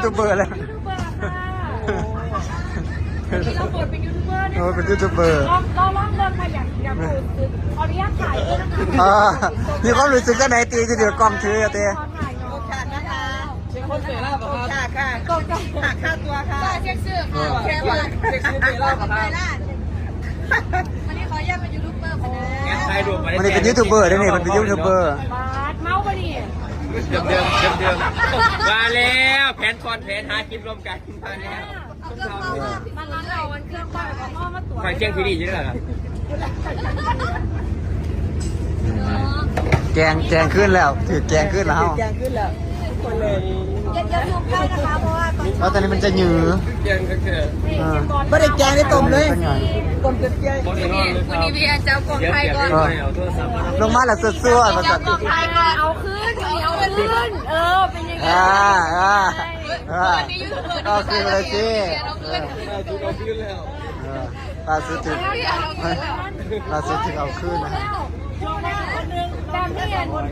ຢູທູບເບີແລ້ວ ຢູທູບເບີແລ້ວ ອັນນີ້ລາວເປີດເປັນຢູທູບເບີເດ້ ເອີ ເປັນຢູທູບເບີ ລອງ ລອງ ລອງເບິ່ງ ໃຜຢາກ ຢາກຮູ້ສຶກ ຂໍອະນຸຍາດຖ່າຍເດີນະຄະ ອ່າ ມີຄວາມຮູ້ສຶກຈັ່ງໃດຕິ ທີ່ຖືກ້ອງຖືຢູ່ຕິ ຂໍຖ່າຍໜ່ອຍ ໂອກາດນະຄະ ເຊັກຄົນເຕະລາວບໍ່ຄັບ ໂອກາດຄ່ະ ໂກງ ຄ່າ ຄ່າຕົວຄ່ະ ເຊັກຊື່ຄ່ະ ເຊັກຊື່ເຕະລາວບໍ່ຄັບ ວັນນີ້ຂໍອະນຸຍາດເປັນຢູທູບເບີ ວັນນີ້ເປັນຢູທູບເບີເດ້ນີ້ ເພິ່ນເປັນຢູທູບເບີ ບາດເມົາບໍ່ນີ້ ເດີມໆ ເດີມໆ ວ່າແລ້ວ ແຜນຊ້ອນແຜນ ຫາກິນລວມກັນ ມາແລ້ວ ເອົາເຄື່ອງເອົາອັນເຄື່ອງປ້ອງແອລກອຮໍມາຕົວະ ຂ້ອຍເກັ່ງທີ່ນີ້ຢູ່ເດີ ແກງ ແກງຄືນແລ້ວ ຖືກແກງຄືນແລ້ວເຮົາ ແກງຄືນແລ້ວ ຄົນເລີຍ ຢ່າ ຢ່າສູບເຂົ້ານະຄະ ເພາະວ່າຕອນ ເພາະຕອນນີ້ມັນຈະຫຍື ແກງແທ້ໆ ເອີ ບໍ່ໄດ້ແກງ ໄດ້ຕົ້ມເລີຍ ຕົ້ມເປື່ອຍໆ ມື້ນີ້ ມື້ນີ້ພີ່ແອນຈະເອົາກ້ອງຖ່າຍກ່ອນ ເອີ ລົງມາແລ້ວສ່ວນໆ ວ່າຊັ້ນ ເອົາຄືນ ເອົາຄືນ ເອີ ເປັນຈັ່ງໃດ ອ່າ ອ່າ ອ່າ ເອົາຄືນເລີຍຊິ ເອົາຄືນ ເອີ ລ່າສຸດຖືກ ລ່າສຸດຖືກເອົາຄືນນະ ແບບນີ້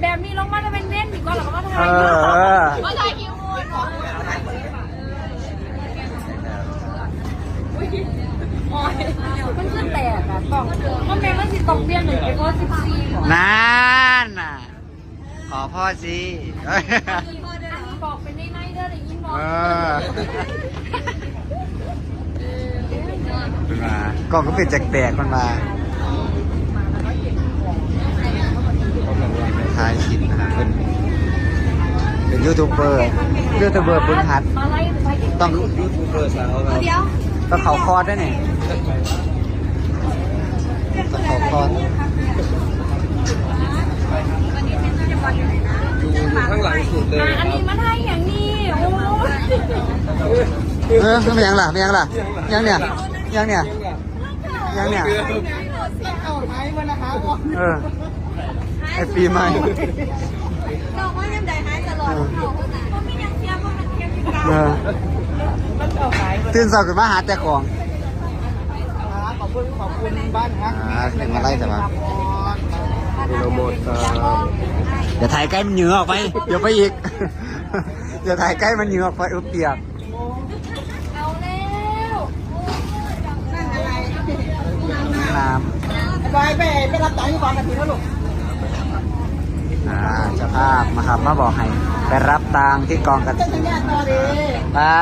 ແບບນີ້ລົງມາແຕ່ເວັນໆ ດີກວ່າ ແລ້ວກໍມາຖ່າຍ ເອີ ເອີ ມາຖ່າຍຄລິບ ໂອ້ຍ ມັນຄືແຕກອະ ກ້ອງ ມັນແມ່ນ ມັນຊິຕ້ອງປ່ຽນເລີຍ ໄປເບີສິບສີ່ ນັ້ນນະ ຂໍພໍຊິ ອັນນີ້ບອກເປັນໃນໆເດີ ໄດ້ຍິນບໍ່ ເອີ ເພິ່ນວ່າ ກ້ອງຄືເປັນແປກໆ ເພິ່ນວ່າ ຖ່າຍຄລິບນະ ເພິ່ນເປັນຢູທູບເບີ ຢູທູບເບີຝຶກຫັດ ຕ້ອງຢູທູບເບີສາວເນາະ ຕ້ອງເຂົ້າຄອດໄດ້ນີ້ ຕ້ອງເຂົ້າຄອດ ຢູ່ ຢູ່ຂ້າງຫຼັງສຸດເລີຍ ອ່າ ອັນນີ້ມັນໃຫ້ຫຍັງນີ້ ໂອ້ຍ ເອີ ແມ່ນຫຍັງລະ ແມ່ນຫຍັງລະ ຫຍັງນີ້ ຫຍັງນີ້ ຫຍັງນີ້ ເອີ ໃຫ້ປີໃໝ່ ເອີ ຕື່ນເຊົ້າຂຶ້ນມາຫາແຕ່ຂອງ ຂອບຄຸນ ຂອບຄຸນບ້ານຮັກ ອ່າ ເປັນມາໄລ່ແຕ່ວ່າ ໂປຣໂມດ ເອີ ຢ່າຖ່າຍໃກ້ມັນເຫຍື້ອອອກໄປ ຢ່າໄປອີກ ຢ່າຖ່າຍໃກ້ມັນເຫຍື້ອອອກໄປ ເອີ ປຽກ ເອົາແລ້ວ ນ້ຳ ໄປ ໄປ ໄປຮັບຕັງຢູ່ກອງກະຖິນແລ້ວລູກ ອ່າ ເຈົ້າພາບມາ ມາບອກໃຫ້ໄປຮັບຕັງທີ່ກອງກະຖິນ ເປັນສັນຍາຕໍ່ເດ້ ອ່າ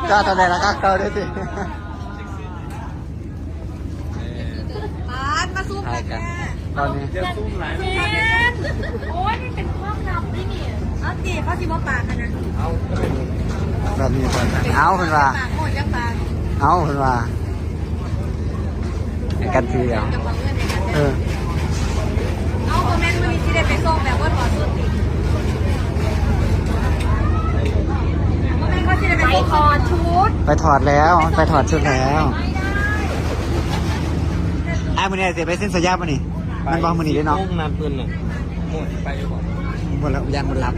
ກໍຕອນແລກລະຄັກເກົ່າເດ້ຕິ ປາດ ມາຊູມກັນແທ້ ຕອນນີ້ ຢ່າຊູມຫຼາຍ ໂອ້ຍ ມັນເປັນຄວາມລັບນີ້ນີ້ ເອົາຕິ ເຂົາຊິບໍ່ປາກຫັ້ນນະ ເອົາ ແບບນີ້ ເອົາ ເພິ່ນວ່າ ປາກໂຫດຈັກປາກ ເອົາ ເພິ່ນວ່າ ໃຫ້ກັນຖືເອົາ ເຈົ້າຂອງເງິນໃຫ້ກັນ ເອີ ເອົາ ບໍ່ແມ່ນມື້ນີ້ຊິໄດ້ໄປສົ່ງແບບບໍ່ຖອດຊຸດຕິ ບໍ່ແມ່ນເຂົາຊິໄດ້ໄປສົ່ງ ໄປຖອດຊຸດ ໄປຖອດແລ້ວ ໄປຖອດຊຸດແລ້ວ ອ້າຍ ມື້ນີ້ຊິໄປເຊັນສັນຍາບໍ່ນີ້ ແມ່ນບໍ່ ມື້ນີ້ເດ້ເນາະ ໂມງນັດເພິ່ນນະ ໂມງຊິໄປຢູ່ບໍ່ ບໍ່ລະ ຢ້ານບໍ່ຫຼັບ